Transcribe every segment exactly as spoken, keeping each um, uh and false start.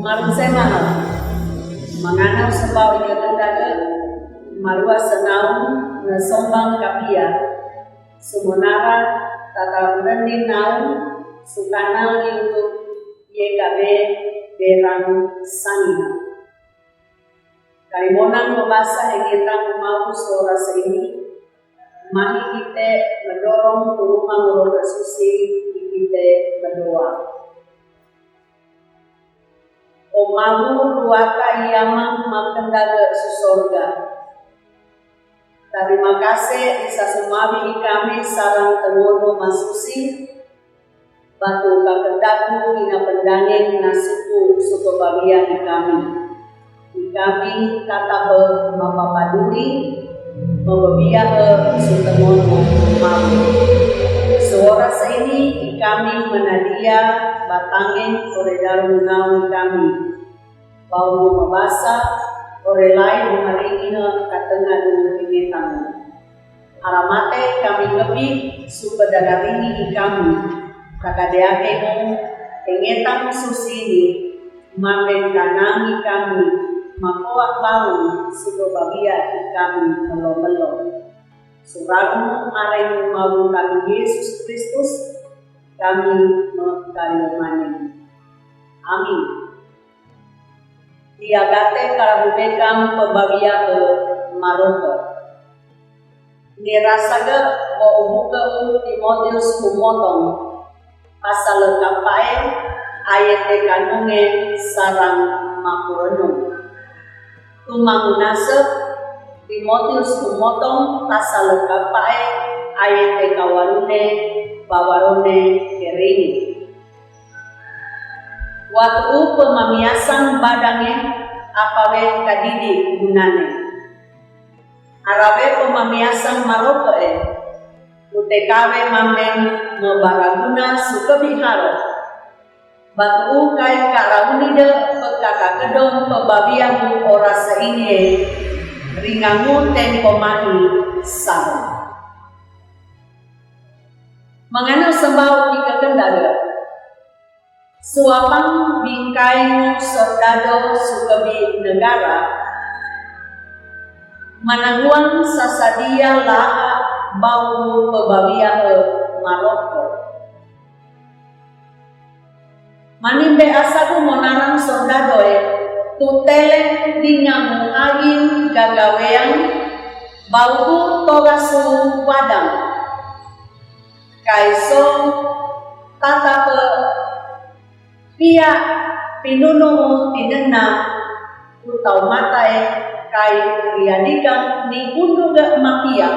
Marusemana, mangana sumbawi katenggaga, marua sanaun, na sombang kapia, sumonara, tata berending naun, sukanal YouTube, Y K B, Berang Sanina. Kalimonang mabasa hegeta mau suara seini, mahi kite medorong kuruma ngoro kasusi, kite medoa. O Mamu ruaka i Ama makendage su sorga. Tarima kase i sasumawi i kami sarang tengono masusi, batu kakendagmu ina pendangen nasuku suku bawia i kami. I kami tatape mapapaduli, mababiahe su tengono Mamu. Suara seini i kami menadia batangen ore daru nawi kami. Bau mabasa, ore lai maringihe katenggaga ingetang. Aramate kami ngebi, supedadaringi i kami. Kakadeake mo, ingetang susini, mapen kanangi kami, makoak bau, supebabia i kami melo-melo. Suramu areng mawu kami Yesus Kristus, kami mekalimaning. Amin. Diagate karabubekan pebabiahe maroke. Nirasaga wa ubuke u Timotius kumotong, pasale kapae ayete kanunge sarang makurenung. Tumangunase Timotius kumotong, pasale kapae ayete kawalune, bawarone kerini. Watu pemamiasan badange apawe kadidi gunane. Arawe pemamiasan maroke'e, utekawe mameng mebaraguna sukebi haro. Batu kai karaunide pekakakedong pebabiamu orase inie, ringangu tempo mani saro. Mangana sembau ika kendada. Suapang bingkai sordado sukebi negara, mananguang sasadia laha bau pebabiahe maroko. Manimbe asagu monarang sordadoe, tuteleng dingamu agin gagawean, bau togasu wadang. Kaiso tatape pia pinunu tinena utau matae kai riadigang ni unduga mapia.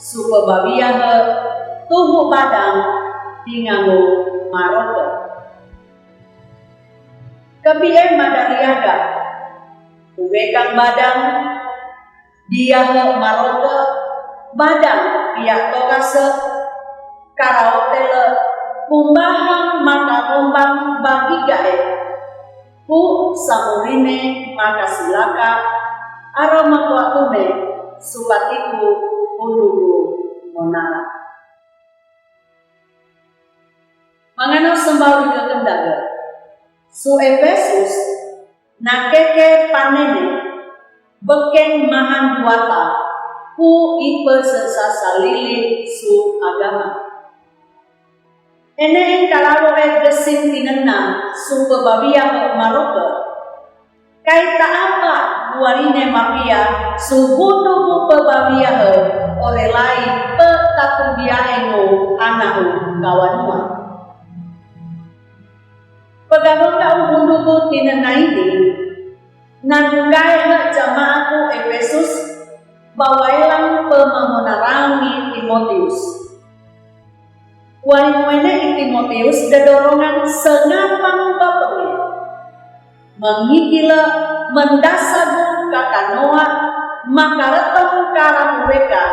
Supebabiahe tuhu badang dingamu maroke. Kebie madariaga uwekang badang Diahe maroke, badang pia togase, karaotele, kumbahang makarombang bagigae, ku samurine makasilaka, ara makuatune, supatiku ulugu monara. Mangana sembau ika kendaga. Su Efesus, nakeke panene, bekeng mahan duata, ku ipe sesasalili su agama. Ene kalaloe gesing tinena, su pebabia maroke. Kaita apa buarine mapia, su bundu ku pebabiahe, orelai pe tatubiae nu anahu kawanua. Pegawang ka ubunduku tinena ini, nanunggae he jamaatku Efesus, bawaelang pemamonarangi Timotius. Wali muene i Timotius dedorongan sengapang batonge. Mangikile mendasagu kakanoa, makaretong karang weka,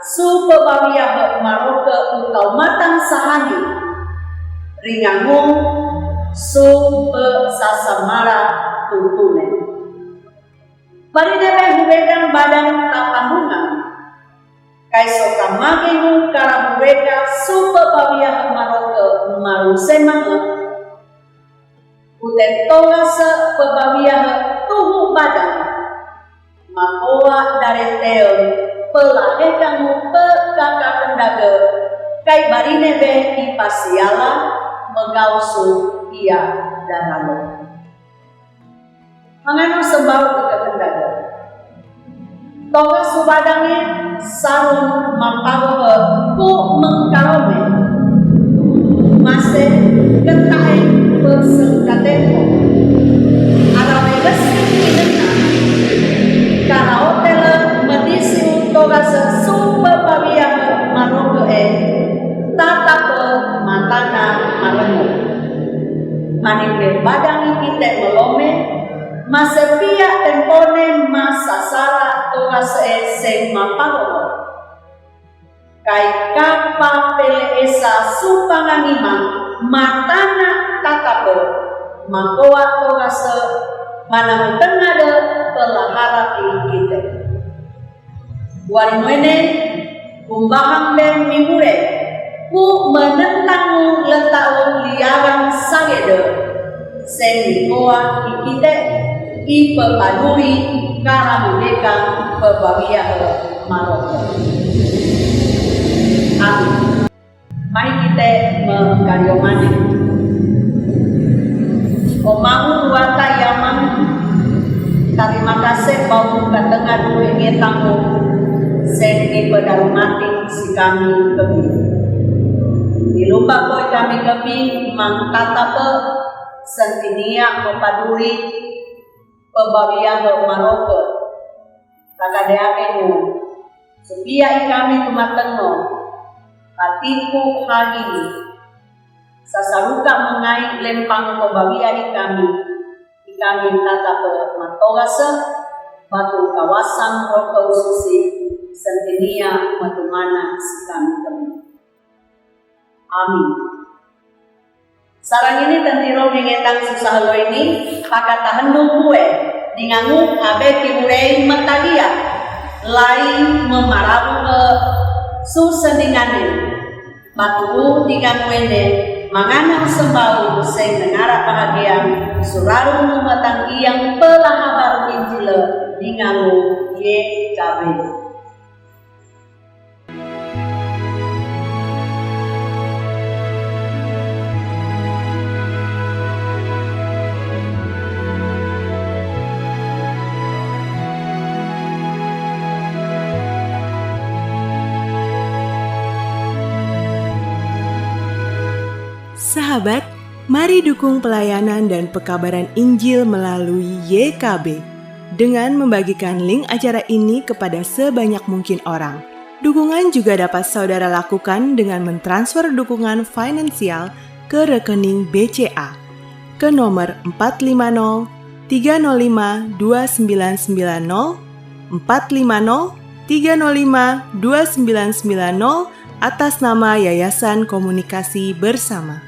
su pebabia he maroke utau matang sahani. Ringangu su pe sasamara tuntune. Barinebe huwegang badang tapanungan. Kaiso kamagenu karang weka su pebabia he maroke marung semanga. Kute togase pebawiahe tuhu badange, makowa dareteon pelahedangu pekakakendaga, kai barine be ipasiala megausu ia daralo. Mangano sembau kekakendaga. Toga subadange sarung mapagohe ku mengkarome. Mase ketae pesengkateko. Arawe gesi pinena. Karaotele medisiu togase supe pawiahe maroke e. Tatape matana marengo. Maningge badangi kite melome. Masepia tempone masasara togase seng mapagoho. Kai kapa pele esa supangangiman matana tatape makowa togase manamutengade pelaharapi kite. Warimuene, kumbahang den mimure, ku menentangu letau liaran sagede, seni koa ikite, ipe paduri karamudeka pebawiahe maroke. Amin. Mari kite mengkariomane. O Mamu ruata i Amang, tarima kase bau katengadu engetango, seni pedarumating si kami kemi. Ilumba koi kami kemi mang tatape, sentinia mepaduri, pebawiahe maroke. Takadeake nu, supia ikami tumatengo, patiku hagini. Sasaruka mengai lempang pebawia ikami, ikami tatape matogase, batu kawasan Roh Keususi, sentinia matumana si kami kemi. Amin. Sarang ini tentiro mengetang susah lo ini, pakatahendu kue, dingangu abe kimurei metadia, lai memarabu ke susendingane. Batu dinganguene, mangana sembau seng nengara bahagia, suraru matang iang pelahabar Injil dingangu ye kabe. Sahabat, mari dukung pelayanan dan pekabaran Injil melalui Y K B dengan membagikan link acara ini kepada sebanyak mungkin orang. Dukungan juga dapat saudara lakukan dengan mentransfer dukungan finansial ke rekening B C A ke nomor empat lima nol tiga nol lima dua sembilan sembilan nol, empat lima nol tiga nol lima dua sembilan sembilan nol, atas nama Yayasan Komunikasi Bersama.